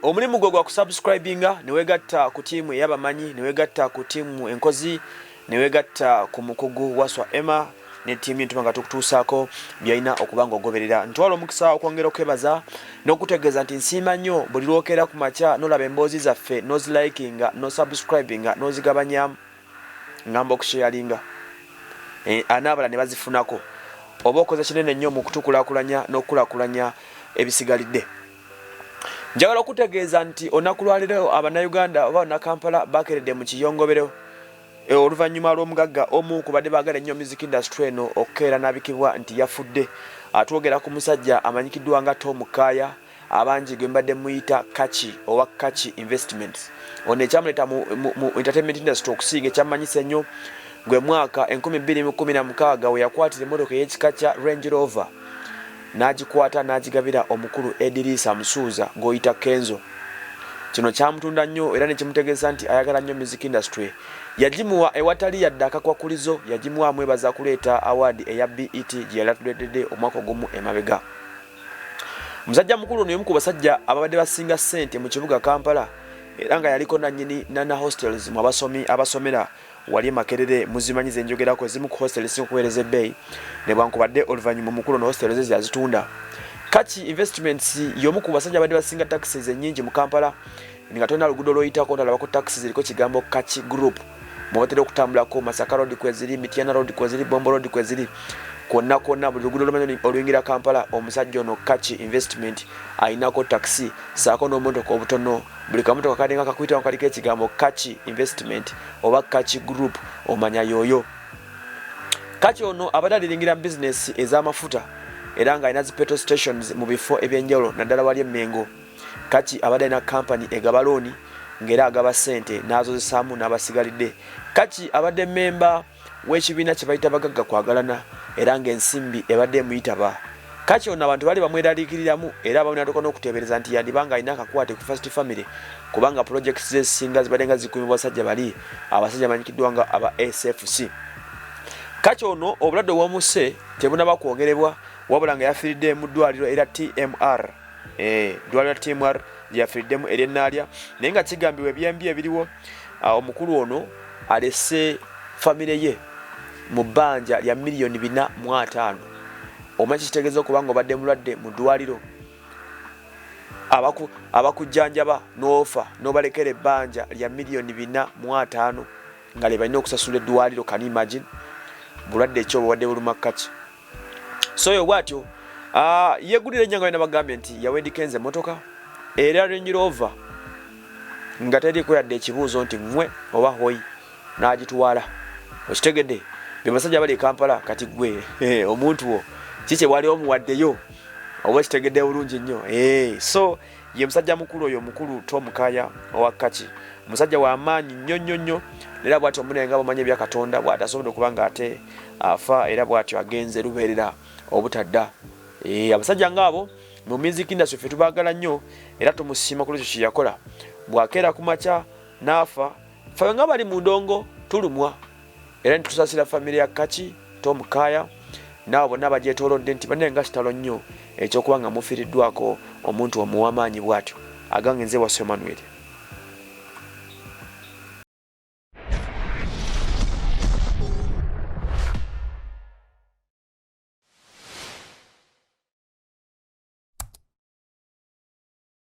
Omulimu gwo gwa kusubscribinga ne weegatta ku ttiimu ey'abamanyi, ne weegatta ku ttiimu enkozi, ne weegatta ku mukugu Waswa Emma ne ttiimu ye ntuba nga tukutuusaako byalina okuba ng'ogoberera. Ntwala omukisa okwongera okwebaza n'okutegeeza nti nsiima nnyo buli lw'okeera ku makya n'olaba emboozi zaffe n'ozilikinga n'osubscribinga n'ozigabanyamu ngamba okusheyalinga eh, anaabala ne bazifunako oba okoze kinene nnyo mu kutukulakulanya n'okukulakulanya ebisigalidde. Njagala okutegeeza nti olunaku lwaleero Abannayuganda oba Bannakampala bakeredde mu kiyongobero eh, oluvannyuma lw'omugagga omu ku badde baagala ennyo music industry eno okukeera n'abikibwa nti yafudde. Atwogera ku musajja amanyikiddwa nga Tom Kaaya abangi gwe mbadde muyita Kaki owa Kaki Investments. Ono ekyamuleeta mu, mu, mu entertainment industry okusinga ekyamanyisa ennyo gwe mwaka 2016 we yakwatira emmotoka ey'ekika kya Range Rover n'agikwata n'agigabira omukulu Ediriisa Musuuza gw'oyita Kenzo. Kino kyamutunda nnyo era ne kimutegeeza nti ayagala nnyo music industry. Yagimuwa ewatali yadde akakwakulizo, yagimuwa amwebaza kuleeta award eya BET gye yali atuleetedde omwaka ogumu emabega. Musajja mukulu ono y'omu ku basajja ababadde basinga ssente mu kibuga Kampala era nga yaliko nannyini Nana Hostels mu abasomi abasomera Wali e Makerere muzimanyi zenjogerako ezimu ku hostel ezisinga okubeera ez'ebbeeyi nebwankubadde oluvannyuma omukulu ono hostel ze yazitunda. Kaki Investments y'omu ku basajja abadde basinga taxis ennyingi mu Kampala nga tolina luguudo lw'oyitako ntalabako taxi ziriko kigambo Kaki Group mwebatera okutambulako Masaka Road kweziri, Mityana Road kweziri, Bombo Road kweziri kwonna kwonna buli luguudo lwomanyi oluyingira Kampala omusajja ono Kaki Investment alinako taxi saako n'obumotoka obutono. Buli kamotoka kalinga kakuyitawo kaliko ekigambo Kaki Investment oba Kaki Group omanya yoyo. Kaki ono abadde aliringira mu bizinesi ez'amafuta era ng'alina zi petrol stations mu bifo eby'enjawulo naddala wali e Mengo. Kaki abadde alina kampani egaba looni ng'era agaba ssente n'azozesaamu n'abasigalidde. Kaki abadde mmemba w'ekibiina kye bayita Bagagga Kwagalana era ng'ensimbi ebadde emuyitaba. Kaki ono abantu baali bamweraliikiriramu era abamu ne batuuka n'okuteebereza nti yandiba ng'alina akakwate ku First Family kubanga pulojekiti ze ezisinga zibadde nga zikuumibwa basajja bali abasajja abamanyikiddwa nga aba SFC. Kaki ono obulwadde obwamusse tebunaba kwogerebwa wabula nga yafiiridde mu ddwaaliro erya TMR eh, ddwaaliro lya TMR gye yafiiriddemu ery'e Naalya naye nga kigambibwa ebyembi ebiriwo ah, omukulu ono alese famire ye mu bbanja lya 450,000,000. Omanyi kikitegeeza okuba nga obadde mulwadde mu ddwaliro abakujjanjaba n'ofa n'obalekera ebbanja lya 450,000,000 nga lye balina okusasula eddwaliro. Can you imagine? Bulwadde ki obubadde buluma Kaki? So oyo bwatyo ah, yegulira ennyo nga nabagambye nti yawendikenze emmotoka era Range Rover nga teriiko yadde ekibuuzo nti ŋwe oba hoyi n'agitwala. Okitegedde? Be basajja bali e Kampala kati gwe omuntu wo ki kye wali omuwaddeyo oba okitegedde bulungi nnyo. Eh, so ye musajja mukulu oyo omukulu Tom Kaya owa Kaki musajja wa maanyi nnyo nnyo nnyo era bw'atyo munaye nga bw'omanyi ebya Katonda bw'ati asobodde okuba ng'ate afa era bw'atyo agenze lubeerera obutadda. Eh, abasajja ng'abo mu music industry ffe tubaagala nnyo era tumusiima ku lwekyo kye yakola. Bw'akeera ku makya n'afa Ffe nga bali mu ndongo tulumwa era ne tusasira famire ya Kaki, Tom Kaaya n'abo bonna abagyetoolodde nti bannaye nga kitalo nnyo eky'okuba nga mufiiriddwako omuntu omuwamaanyi bw'atyo. Agange nze Wasswa Emmanuel.